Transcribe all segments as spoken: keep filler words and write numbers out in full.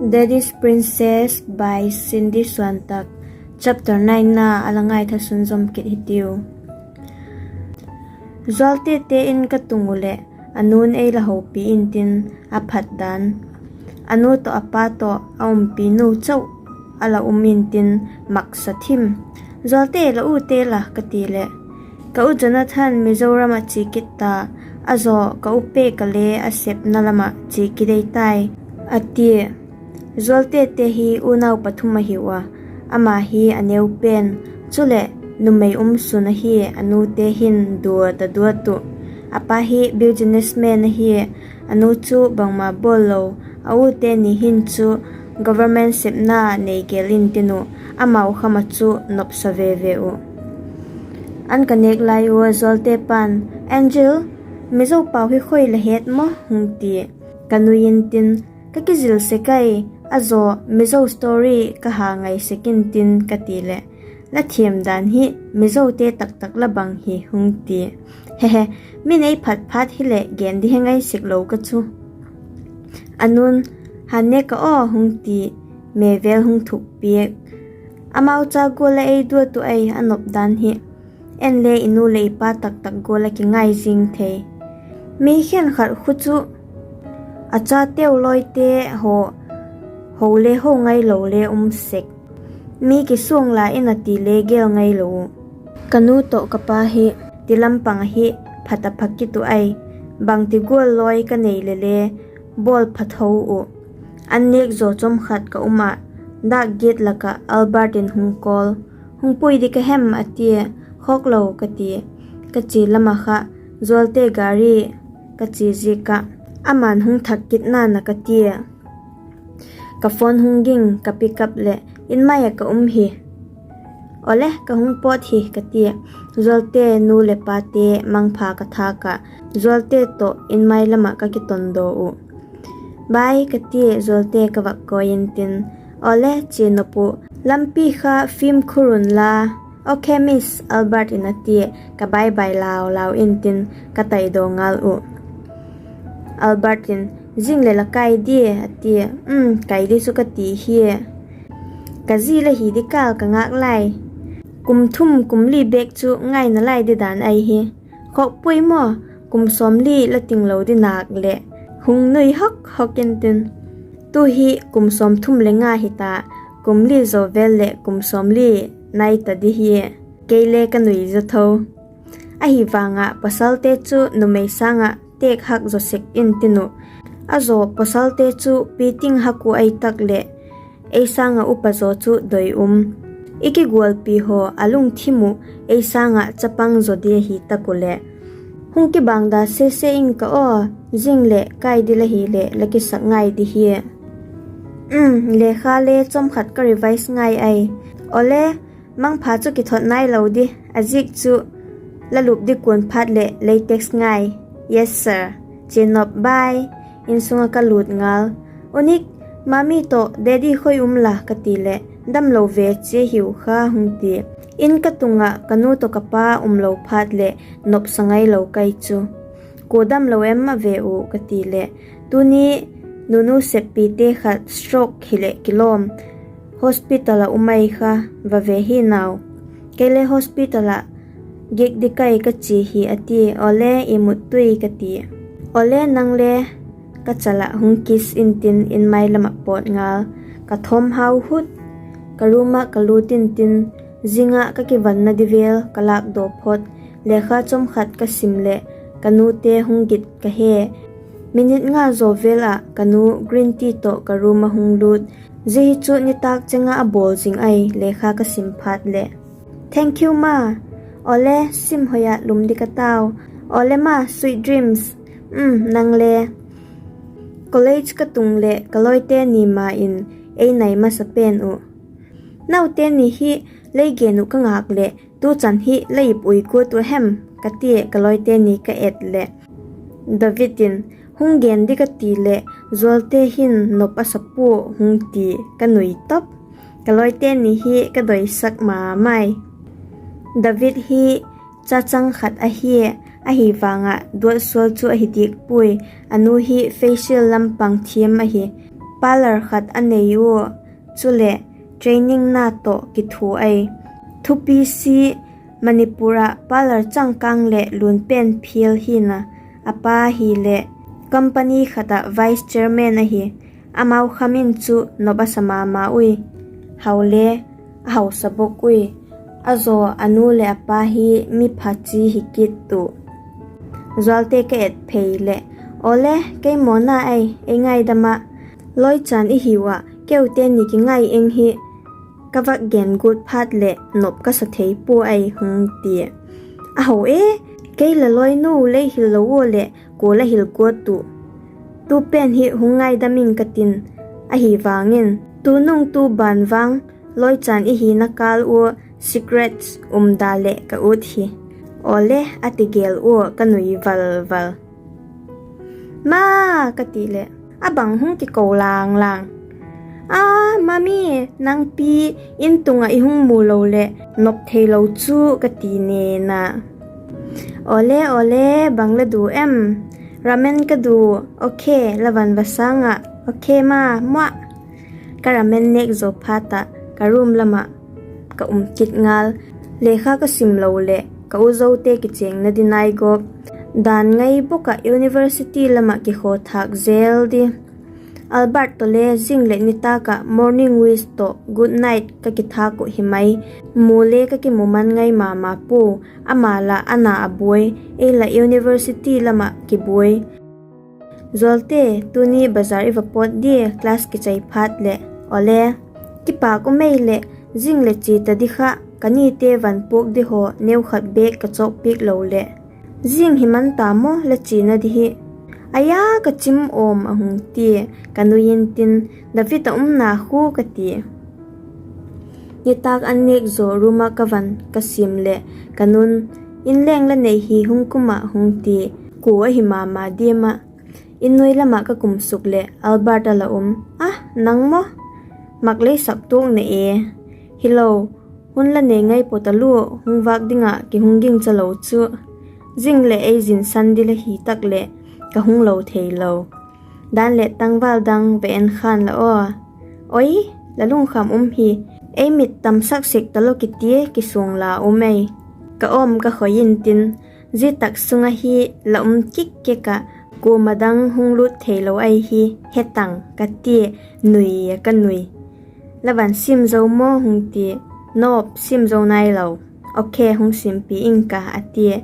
Daddy's Princess by Cindy Suantak. Chapter nine na a la ngaitha sunzawm kit hitiu. Zualtete in ka tung uh leh, a nu'n ei la hopi intin, a phat dan, a nu tawh a pa tawh a umpi nu chau a la um intin, maksa thim. Zualte, la ute la? ka ti leh, ka u Jonathan Mizoram ah chia kit ta, a zaw ka u Peka le a sepna lam ah chia kit ei tai, a tia. Zualtete hi unau pathum ahiu a, ama hi a neu pen, chuleh numei um sun ahi. A nute hin duat a duat uh. A pa hi businessman ahi, a nu chu bangma bawl lo. A ute ni hin chu government sepna nei gel intin uh, amau kham ah chu nopsa ve ve uh. An ka nêk lai ua Zualte pa'n, Angel, Mizo pau hi khoi la het maw? hung tia. Ka nui intin, Ka kizil sek ai, a zaw Mizo story ka ha ngai sek intin, ka ti leh, La thiam dan hi Mizote taktak la bang hi, hung tia. Hehe, min ei phat phat hileh gen di he ngai sek lo ka chu. A nu'n, Han ne ka aw, hung ti, me vel hung thuk piak. Amau cha gual ah ei duat uh ai, a nop dan hi. En le i nu leh i pa taktak gual ah kingai zing thei. Mi khenkhat khu chu a chateu lawite haw ho le ho ngailo le um sek. Mi kisuang la in a ti le gel ngailo uh. Ka nu tawh ka pa hi ti lam pang ahi, phat a pha kit uh ai. Bangti gual lawi ka nei le le bawl pha tho uh. An nêk zaw chawm khat ka um ah, dâk giat lak ah Albert in hung call. Hung pui di ka hem? a tia. Khawk lo, ka tia. Ka chia lam ah kha Zualte gari ka chia ziak ah, ama'n hung thak kit na'n a ka tia. Ka phone hung ging, ka pick up leh, In mai ah ka um hi. Awle, ka hung pawt hi, ka tia. Zualte nu leh pate mangpha ka thâk ah, Zualte tawh in mai lam ah ka kitondaw uh. Bye, ka tia, Zualte ka vak kawi intin. Awle, chia nop uh, lampi kha fimkhur unla. Okay miss, Albert in a tia. Ka bye bye lau lau intin ka taidaw ngal uh. Albert in, Zing leh la kai dia? a tia. Um, kai di chu ka ti hia. Ka zi la hi di kâl ka ngâk lai. Kum thum kum li bêk chu ngaina lai di dan ahi. Khawk pui maw, kum sawmli la tinglo di nâk leh. Hung nui hok hok intin, Tu hi kum sawmthum le nga hita, kum li zaw vel leh kum sawmli nai ta di hia. Kei le ka nui zaw tho. Ahi vang ah pawsalte chu numei sâng ah têk hak zaw sek intin uh. A zaw pawsalte chu piting hak uh ahi tak leh, ei sâng ah upa zaw chu doi um. I kigualpi haw a lungthim uh ei sâng ah chapang zaw di ahi tak uh leh. Hung kibangda sese ing ka aw, zing leh kai di la hileh la kisak ngai di hia. Um, lekha le chawm khat ka revise ngai ai. Awle, mangpha chu kithot nailo di, a ziak chu la lup di kuan phat leh lei text ngai. Yes sir. Chia nop, bye. Insung ah ka lût ngal. U Nick, mami tawh daddy khoi um la? ka ti leh, Damlo ve chia hiu kha, hung tia. In ka tung ah ka nu tawh ka pa umlo phat leh nopsa ngailo kai chu. Kua damlo em a ve uh? ka ti leh, Tuni nunu seppite khat stroke hileh kilawm, hospital ah um ai kha, va ve hi nau. Kei le hospital ah giak di kai ka chia hi, a tia. Awle, i mut tui, ka tia. Awle nang le, ka chal ah hung kiss intin in mai lam ah pawt ngal. Ka thawm hau hut, ka room ah ka lût intin, zing ah ka kivanna di vel ka lâkdaw phot, lekha chawm khat ka sim leh ka nute hung git ka he. Minute nga zaw vel ah ka nu green tea tawh ka room ah hung lût. Zia hi chu nitâk cheng ah a bawl zing ai, lekha ka sim phat leh. Thank you ma. Awle, sim hoi ah lum di ka tau. Awle ma, sweet dreams. Um, nang le. College ka tung leh ka lawite ni ma in ei nai masa pen uh. Naute ni hi lei gen uh ka ngâk leh, tu chan hi la ip ui kuat uh hem? ka tia ka lawite ni ka et leh. David in, Hung gen di ka ti leh, Zualte hin nop a sa pua, hung ti. Ka nui top. Ka lawite ni hi ka doisak ma mai. David hi chachang khat ahi, ahi vang ah duatsual chu ahi diak puai. A nu hi facial lam pang thiam ahi. Parlour khat a nei ua, chuleh trainingna tawh kithua ai. Thupi si, Manipur ah parlour changkâng leh luan pen phial hi'n a, a pa hileh company khat ah vice chairman ahi. Amau kham in chu nop a sa ma ma ui. Hau le a hausa bawk ui. A zaw a nu leh a pa hi mi pha chi hi kit uh. Zualte ka et phei leh, Awle, kei mawna ai, ei ngaidam ah. Lawichan i hiu ah, keute ni kingai eng hi. Ka vak gen guat phat leh nop ka sa thei pua ai, hung tia. A ho e, kei la lawinu lei hil lo ua leh kua la hil guat uh? Tu pen hi hung ngaidam ing ka tin, ahi vang in, tunung tu ban vang lawichan i hina kâl ua secrets um da leh ka ut hi. Awle, a ti gêl ua ka nui val val. Ma, ka ti leh, a bang hung kiko lang lang. A, mami, nang pi, in tung ah i hung mu lo leh nop theilo chu, ka ti nen a. Awle, awle, bang la du em? Ramen ka du. Okay, la van va sâng ah. Okay ma, mua. Ka ramen nêk zaw phat ah ka room lam ah ka um kit ngal. Lekha ka sim lo leh ka u Zote kichêngna di nai gawp. Dan ngai bawk ah university lam ah kikhaw thâk zel di. Albert tawh le zing leh nitâk ah morning wish tawh good night ka kithâk uh hi mai. Mu le ka kimu man ngai ma ma pua. Ama lah a na a buai, ei lah university lam ah kibuai. Zualte, tuni bazar i va pawt dia, class kichai phat leh? Awle. Kipâk um ei leh, zing leh chia ta di kha, ka nite van puak di haw neukhat bêk ka chawkpiak lo leh. Zing hi man ta maw la chiana di hi? Aia, ka chim awm, a hung tia. Ka nui intin, David a umna khu, ka tia. Nitâk an nêk zaw room ah ka van ka siam leh ka nun, In leng la nei hi hung kum ah, hung tia. Kua ahi ma ma diam ah. In nuai lam ah ka kum suk leh Albert a la um a. Nang maw? Mak lei sak tuak na e. Hilo, hun la nei ngai pua ta lua, hung vâk ding ah kihung gingcha lo chu. Zing leh ei zinsan di la hi tak leh ka hung lo theilo. Dan leh tangval dang va en khan la aw. Oi, la lungkham um hi. Ei mit tamsak sek talo kitia kisuang la um ei. Ka awm ka khoi intin, Zia tak sung ahi la um kik kek ah, kuama dang hung lût theilo ahi, he tang, ka tia, nui a ka nui. La van siam zo maw? hung tia. Nawp, siam zo nailo. Okay, hung siampi ing ka, a tia.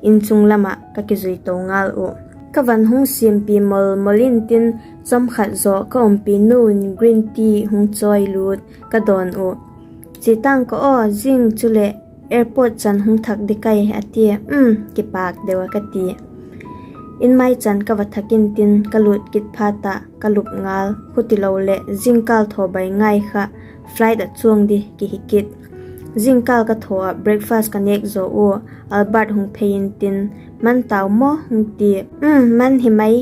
Inchung lam ah ka kizui to ngal uh. Ka van hung siampi mol mol intin, chawmkhat zaw ka umpi nu'n green tea hung chawi lût ka dawn uh. Chia tang ka aw, zing chuleh airport chan hung thak di kai, a tia. Um, kipâk deu a, ka tia. In mai chan ka va thak intin ka lût kit phat ah ka lup ngal, khutilo leh zingkâl thaw bai ngai kha, flight ah chuang di kihi kit. Zingkâl ka thaw ah breakfast ka nêk zaw ua, Albert hung phei intin, Man tau maw? hung tia. Um, man hi mai,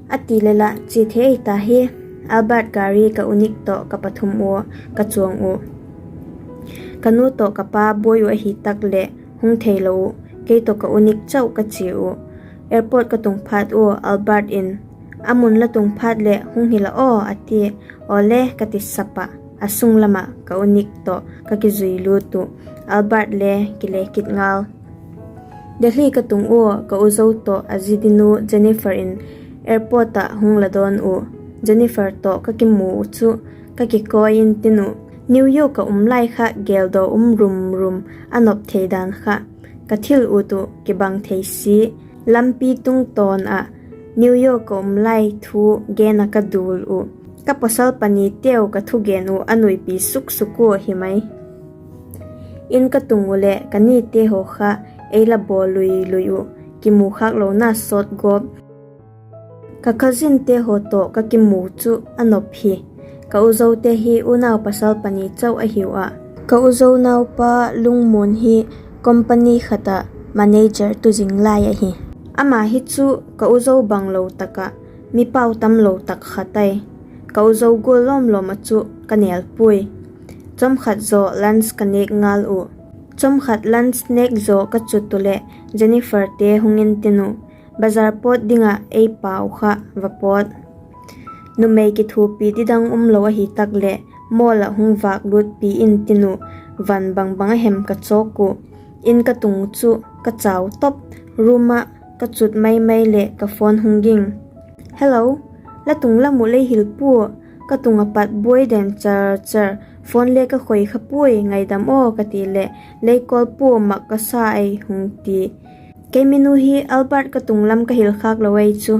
a ti leh la chia thei ei ta hi. Albert gari ka u Nick tawh ka pathum ua ka chuang uh. Ka nu tawh ka pa buai uh ahi tak leh hung theilo uh, kei tawh ka u Nick chau ka chia uh. Airport ka tung phat ua Albert in, A mun la tung phat leh hung hi la aw, a tia. Awle, ka ti sap ah, a sung lam ah ka u Nick tawh ka kizui lût uh. Albert le kile kit ngal. Delhi ka tung ua ka u Zo tawh a zi dinu Jennifer in airport ah hung la dawn uh. Jennifer tawh ka kimu uh chu ka kikawi intin uh, New York ah um lai kha gêldaw um rum rum, a nop thei dan kha. Ka thil ut uh kibang thei si. Lampi tungtawn ah New York ah um lai thu gen ah ka dul uh. Ka pawsal paniteu ka thugen uh a nuipi suk suk ua hi mai. In ka tung uh leh ka nite haw kha ei la bawl lui lui uh, kimu khâk lona sawt gawp. Ka cousinte haw tawh ka kimu chu a nop hi. Ka u Zote hi unau pawsal pani chau ahiu ah, ka u Zo naupa Lungmuan hi company khat ah manager tu zing lai ahi. Ama hi chu ka u Zo banglo tak ah mi pau tamlo tak khat ai. Ka u Zo gual lawm lawm ah chu ka nêl puai. Chawmkhat zaw lunch ka nêk ngal uh. Chawmkhat lunch nêk zaw ka chut uh leh Jenniferte hung intin uh, bazar pawt ding ah ei pau kha va pawt. Numei kithuapi didang umlo ahi tak leh, mall ah hung vâk lûtpi intin uh, van bang bang a hem ka chawk uh. In ka tung chu ka chau top, room ah ka chut mai mai leh ka phone hung ging. Hello, la tung lam uh lei hil pua, ka tung ah pat buai den char char, phone le ka khoi kha puai, ngaidam aw ka ti leh, lei call pua mak ka sa ei hung ti. Kei minu hi Albert ka tung lam ka hil khâk lo ei chu,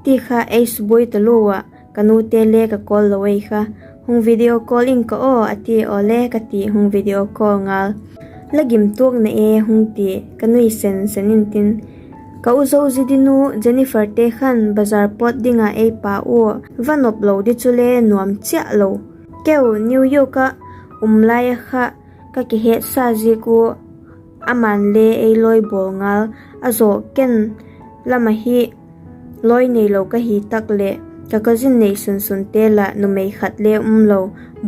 ti kha ei subuai talua ah, ka nute le ka call lo ei kha, hung video call ing ka aw a ti, awle ka ti hung video call ngal. La gim tuak na e hung ti, ka nui sen sen intin. Ka u Zozi dinu Jenniferte khan bazar pawt ding ah ei pa ua, va nop lo di chule nuam chiah lo. Keu New York ah um lai a kha ka kihetsa ziak ua, aman le ei lawi bawl ngal, a zaw ken lam ahi, lawi neilo ka hi tak leh, ka cousin nei sunsunte lah numei khat le umlo,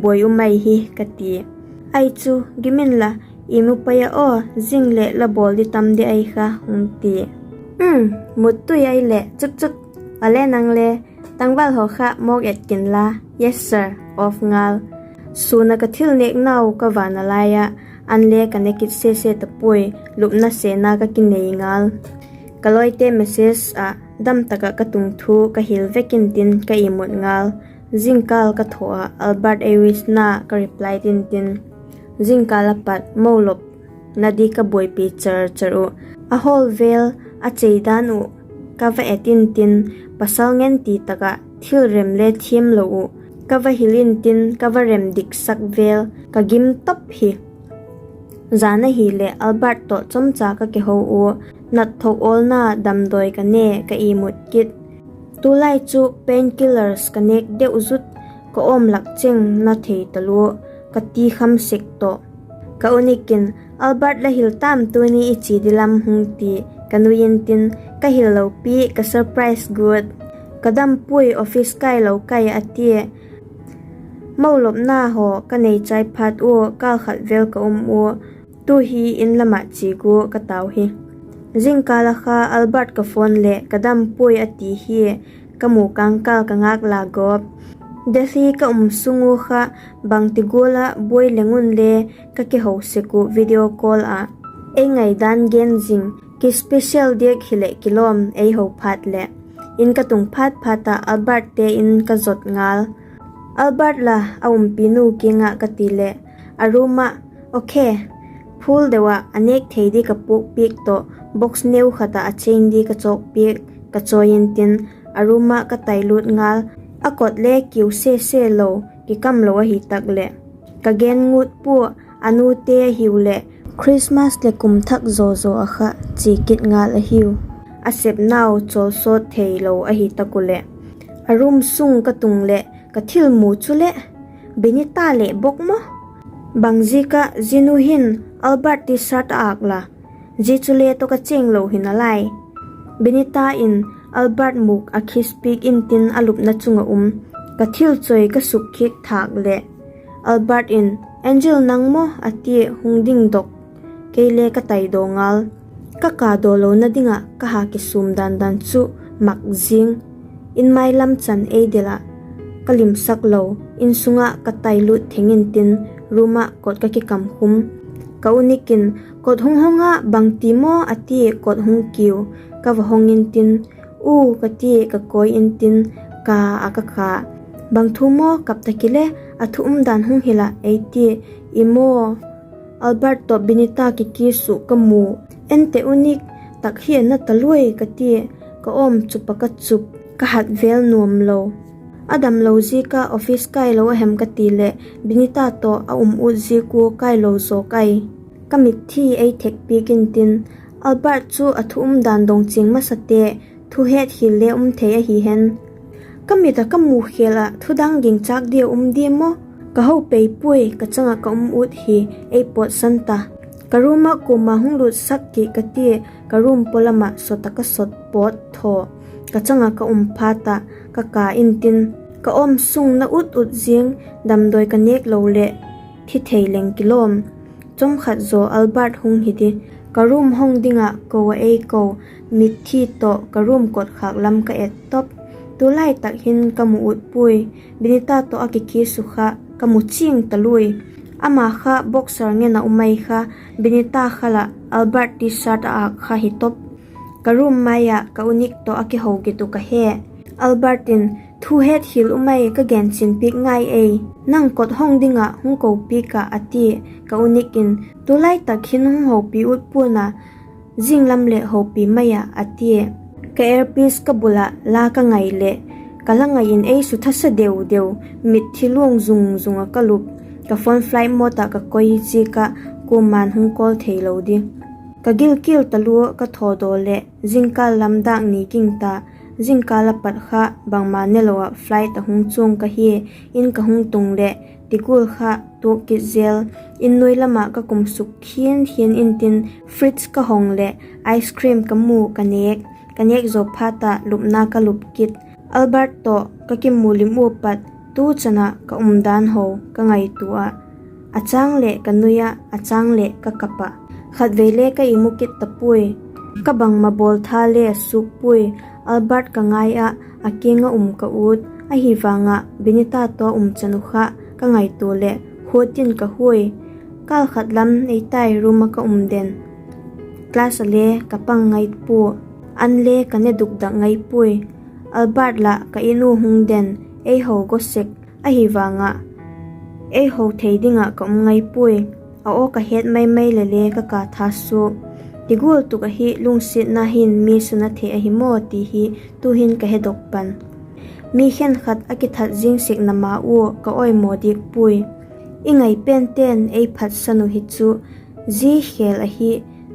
buai um ai hi ka ti. Ai chu, gim inla, i mu pai a aw, zing leh la bawl di tam di ai kha hung ti. Mut tui ai leh chuk chuk, a le nang le, tangval haw kha mawk et kin la, yes sir, off ngal. Sûn ah ka thil nêknau ka van a lai ah, an le ka ne kit sese ta puai, lupna sena ka kinei ngal. Ka lawite message ah dam tak ah ka tung thu ka hil vek intin ka imut ngal. Zingkâl ka tho ah Albert ei wishna ka reply intin, zingkâl a pat mo lopna di ka buaipi char char uh. A hawl vêl a chei dan uh ka va et intin, pasal ngen ti tak ah thil rem le thiam lo uh ka va hil intin ka va rem diksak vêl, ka gim top hi. Jan ahileh Albert tawh chomcha ka kiho ua, nat thok awlna damdawi ka ne ka imut kit. Tulai chu painkillers ka nêk deuh zut, ka awm lak cheng na thei talua, ka ti kham sek tawh. Ka u Nick in, Albert la hil tam tuni i chia di lam hung ti, ka nui intin, ka hil lo pi, ka surprise guat. Ka dam puai, office kai lo kai a tia. Mo lopna haw ka nei chai phat ua kâl khat vêl ka um ua, tu hi in lam ah chia gua ka tau hi. Zingkâl a kha Albert ka phone leh ka dam puai a ti hia, ka mu kângkâl ka ngâk la gawp. Delhi ka um sung ua kha bangti gual ah buai leng unle ka kiho sek uh video call ah. Ei ngaidan gen zing, kispecial diak hileh kilawm ei ho phat leh. In ka tung phat phat ah Albertte in ka zot ngal. Albert la a umpinu kiang ah ka ti leh, a room ah, okay, phul deu ah a nêk thei di ka puakpiak tawh, box neu khat ah a chain di ka chawkpiak, ka chawi intin, a room ah ka tai lût ngal. A kot le kiu sese lo, kikam lo ahi tak leh, ka gen ngut pua, a nute hiu leh, Christmas leh kum thak zaw zaw ah kha chia kit ngal ahiu. A sepnau chawlsawt theilo ahi tak uh leh, a room sung ka tung leh ka thil mu chuleh, Binita leh bawk maw? Bangziak ah zia nu hin Albert T-shirt a âk la, zia chule tawh ka chênglo hi nalai. Binita in Albert mûk a kiss piak intin a lupna chung ah um. Ka thil chawi ka sukkhik thâk leh, Albert in, Angel nang maw? a tia hung dingdok. Kei le ka taidaw ngal. Ka kâdaw lona ding ah ka ha kisûm dan dan chu mak zing. In mai lam chan ei del ah ka limsak lo, insung ah ka tai lût theng intin, room ah kot ka kikam khum. Ka u Nick in, kot hung hong ah, bangti maw? a tia kot hung kiu. Ka va hong intin, U, ka tia ka kawi intin, ka ah ka ka. Bang thu maw? Kap ta kile, a thu umdan hung hil ah, ei tia. I maw, Albert tawh Binita kikiss uh ka mu. Enteh u Nick, tak hi a na ta luai, ka tia. Ka awm chup ah ka chup, ka hat vêl nuam lo. A damlo ziak ah office kailo a hem ka ti leh, Binita tawh a um ut ziak ua kailo zaw kai. Ka mitthi ei thek piak intin, Albert chu a thu umdan dong chiang masate, thu het hil le um thei ahi hen. Ka mit ah ka mu khêl ah thu dang gingchâk dia um dia maw? Ka ho pei puai, ka chang ah ka um ut hi, ei pawtsan ta. Ka room ah kuama hung lûtsak ki, ka tia, ka room paw lam ah sot ah ka sot pawt thaw. Ka chang ah ka um phat ah ka ka intin, ka awm sung na ut ut ziang, damdawi ka nêk lo leh thi thei leng kilawm. Chawmkhat zaw Albert hung hi di, ka room hong ding ah ko ah ei ko, mitthi tawh ka room kotkhâk lam ka et top. Tulai tak hin ka mu ut puai. Benita tawh a kikis uh kha ka mu chiang talui. Ama kha boxer ngen ah um ai kha, Benita kha lah Albert T-shirt a âk kha hi top. Ka room mai ah ka u Nick tawh a kiho git uh ka he. Albert in, Thu het hil um ai, ka gen chin piak ngai ei. Nang kot hong ding ah hung ko piak ah, a tia. Ka u Nick in, Tulai tak hin hung hopi ut pua'n a, zing lam leh hopi mai ah, a tia. Ka earpiece ka bul ah la ka ngai leh, ka la ngai in ei su thasa deu deu, mitthi luang zung zung ah ka lup. Ka phone flight mode ah ka koi ziak ah kuama'n hung call theilo di. Ka gilkial talua ka thawdaw leh zingkâl lam dâk ni ging ta. Zingkâl a pat kha bangma nelo ah flight a hung chuang ka hi. In ka hung tung leh tigual kha tuak kit zel. In nuai lam ah ka kum suk khian khian intin, fridge ka hong leh ice cream ka mu ka nêk. Ka nêk zaw phat ah lupna ka lup kit. Albert tawh ka kimu lim ua pat tu chan ah ka umdan ho ka ngaitua ah, a châng leh ka nui ah, a châng leh ka kap ah, khatvei le ka imu kit ta puai. Ka bangma bawl tha le suak puai. Albert ka ngai ah, a kiang ah um ka ut. Ahi vang ah Benita tawh um chan uh kha ka ngaitua leh huat in ka huai. Kâl khat lam ei tai room ah ka um den. Class ah le ka pang ngai pua, an le ka ne dukdak ngai puai. Albert lah ka In ua hung den, ei ho go sek. Ahi vang ah ei ho thei ding ah ka um ngai puai. A aw ka het mai mai leh le ka ka tha suak. Tigual tuk ahi, lungsiatna hin mi suna thei ahi maw ti hi tu'hin ka hedok pan. Mi khenkhat a kithat zing sek na ma ua ka awimaw diak puai. I ngai pente'n ei phatsan uh hi chu zia khêl ahi,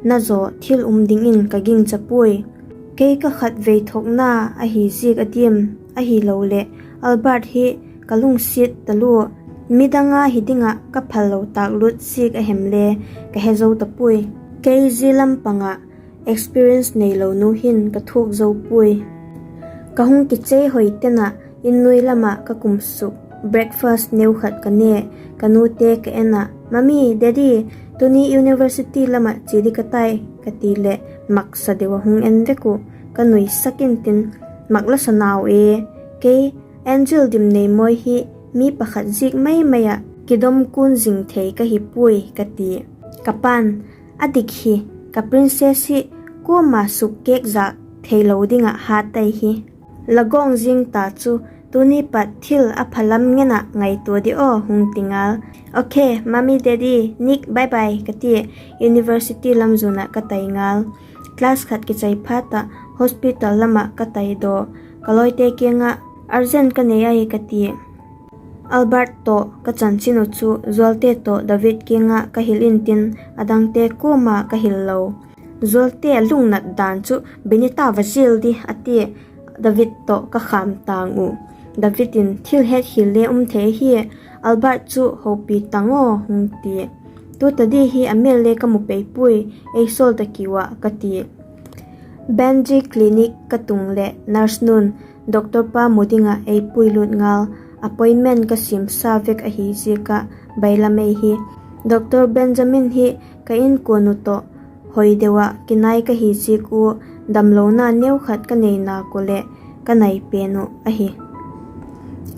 na zaw thil um dingin ka gingcha puai. Kei ka khatvei thokna ahi ziak a diam, ahiloleh Albert hi ka lungsiat talua, midang a hi ding ah ka phallo tâk lut ziak a hem le ka he zo ta puai. Kei zia lam pang ah experience neilo nu hin ka thuak zo puai. Ka hung kichei hoi ten ah In nuai lam ah ka kum suk, breakfast neu khat ka ne. Ka nute ka en ah, Mummy, Daddy, tuni university lam ah chia di ka tai, ka ti leh maksa deu ah hung en vek uh. Ka nuisak intin, Mak la sa nau e, kei Angel Dimneimawi hi mi pakhat ziak mai mai ah kidom kun zing thei ka hi puai, ka ti. Ka pa'n, A dik hi, ka princess hi kuama suk kêk zak theilo ding ah hat tai hi. La gawng zing ta chu, tuni pat thil a pha lam ngen ah ngaitua di aw, hung ti ngal. Okay, Mummy, Daddy, Nick, bye bye, ka ti. University lam zuan ah ka tai ngal. Class khat kichai phat ah hospital lam ah ka tai daw. Ka lawite kiang ah, Urgent ka nei ai, ka ti. Albert tawh ka chanchin uh chu Zualte tawh David kiang ah ka hil intin, a dangte kuama ka hil lo. Zualte a lungnat dan chu, Benita va zial di, a tia. David tawh ka kham tang uh. David in, Thil het hil le um thei ahi, Albert chu hopi tang aw, hung ti. Tu ta di hi a mêl le ka mu pei puai, ei sawl ta kiu ah, ka ti. Benji clinic ka tung leh nurse nu'n doctor pa mu ding ah ei puilut ngal, appointment ka siamsa vek ahi ziak ah bailam ei hi. Doctor Benjamin hi ka inkuan uh tawh hoi deu ah kinai ka hi ziak ua, damlona neukhat ka nei nak uh leh ka nai pen uh ahi.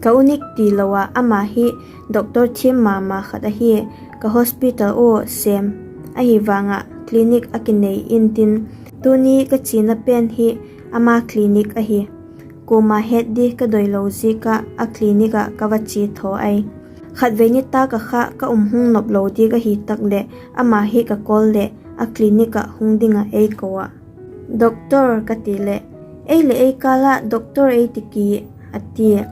Ka u Nick tilo ah ama hi doctor thiam ma ma khat ahi. Ka hospital ua sêm ahi vang ah clinic a kinei intin, tuni ka chiana pen hi ama clinic ahi. Kuama het di ka doilo ziak ah a clinic ah ka va chia thaw ai. Khatvei nitâk ah kha ka um hung nop lo diak ahi tak leh ama hi ka call leh a clinic ah hung ding ah ei ko ah. Doctor, ka ti leh, Ei leh ei kâl ah doctor ei ti ki, a tia.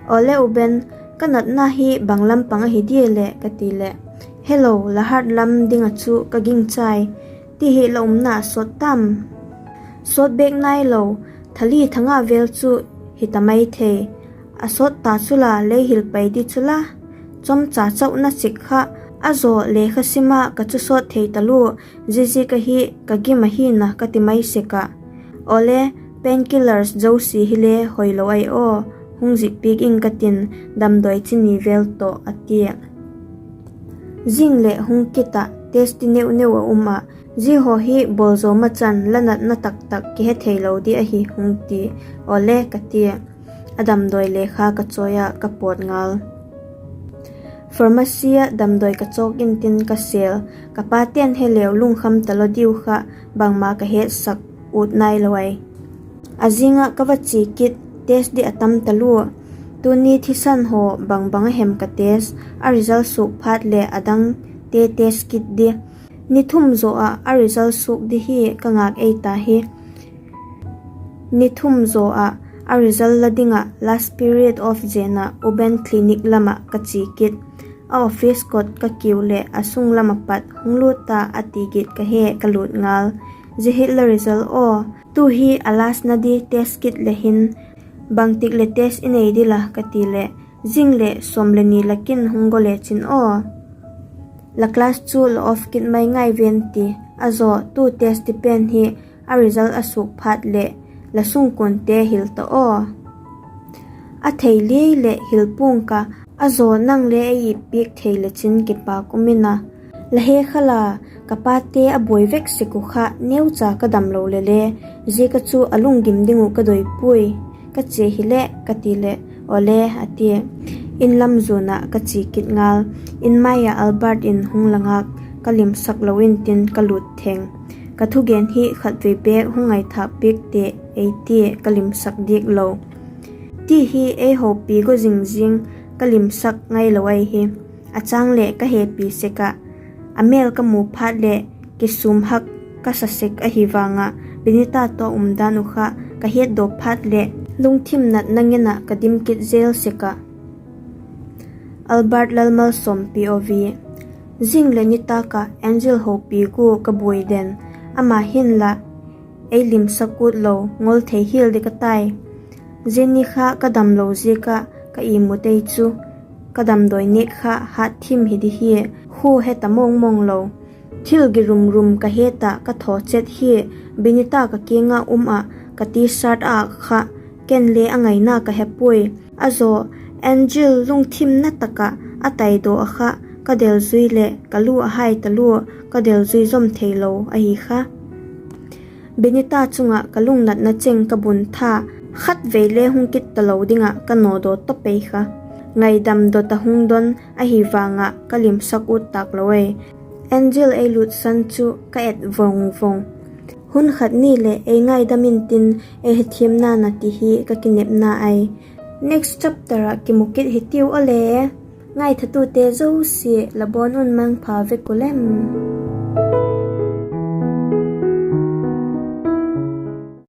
Awle u Ben, ka natna hi bang lam pang ahi dia leh, ka ti leh, Helo, la heart lam ding ah chu ka gingchai. Ti hi la umna sawt tam? Sawt bêk nailo, thali thanga vêl chu hita mai thei. A sawt ta chu la lei hil pai di chu la. Chawmcha chauhna chik kha, a zaw lekha sim ah ka chu sawt thei talua, ziaziak ahi ka gim ahi'n a ka ti mai sek ah. Awle, painkillers zosia hile hoilo ai aw, hung zip piak ing ka tin, damdawi chi ni vêl tawh, a tia. Zing leh hung kit ah test ti neu neu a um ah, zia haw hi bawl zaw ma chan la natna tak tak kihe theilo di ahi, hung ti. Awle, ka tia. a damdawi lekha ka chawi ah ka pawt ngal. Pharmacy ah damdawi ka chawk intin ka sêl. Ka pate'n he leu lungkham talo diu kha, bangma ka hetsak ut nailo ai. A zing ah ka va chia kit, test di a tam talua. Tuni thisan haw bangbang a hem ka test, a result suak phat leh a dangte test kit di. Ni thum zaw ah a result suak di hi ka ngâk ei ta hi. Ni thum zaw ah a result la ding ah last period off zen ah U Ben clinic lam ah ka chia kit. A office kot ka kiu leh a sung lam ah pat hung lût ta a ti git ka he ka lût ngal. Zia hi la result aw, tu hi a last na di test kit le hin, bangtik leh test i nei di la ka ti leh, zing leh sawm le ni lak in hung go le chin aw. La class chu la off kit mai ngai ven ti, a zaw tu test di pen hi a result a suak phat leh la sungkuante hil ta aw. A thei liai leh hil pua'ng ka, a zaw nang le ei ip piak thei le chin kipâk um in a. La he kha la, ka pate a buai vek sek uh kha neucha ka damlo le le, zia ka chu a lunggim ding uh ka doi puai, ka chia hileh ka ti leh, awle a tia. In lam zuan ah ka chia kit ngal, in mai ah Albert in hung la ngâk, ka limsak lo intin ka lût theng. Ka thugen hi khatvei bêk hung ngaithâk piak te ei tia ka limsak diak lo. Ti hi ei hopi go zing zing, ka limsak ngailo ai hi. A châng leh ka hepi sek ah, a mêl ka mu phat leh kisûm hak ka sa sek ahi vang ah, Binita tawh umdan uh kha ka hiatdaw phat leh lungthim natna ngen ah ka dim kit zel sek ah. Albert Lalmalsawmpi Ovi. Zing leh nitâk ah Angel hopi gua ka buai den, ama hin la ei limsak ut lo, ngol thei hial di ka tai. Zia ni kha ka damlo ziak ah ka imut ei chu, ka damdawi nêk kha hât thim hi di hia, khua he ta mawngmawng lo. Thil gi rum rum ka het ah ka thaw chet hia, Binita ka kiang ah um ah ka T-shirt âk kha, ken le a ngaina ka he puai. A zaw, Angel lungthimna tak ah a taidaw ah kha, ka delzui leh ka lu a hai talua, ka delzui zom theilo ahi kha. Binita chung ah ka lungnatna cheng ka bun tha, khatvei le hung kit talo ding ah ka nawdaw ta pei kha. Ngaidam dot a hung don ahi vang ah ka limsak ut tâk lo ai. Angel ei lutsan chu ka et vong vong. Hun khat ni leh ei ngaidam intin, ei hethiamna na ti hi ka kinepna ai. Next chapter ah kimu kit hitiu aw le. Ngaithatute zosia la bawn un mangpha vek u lem.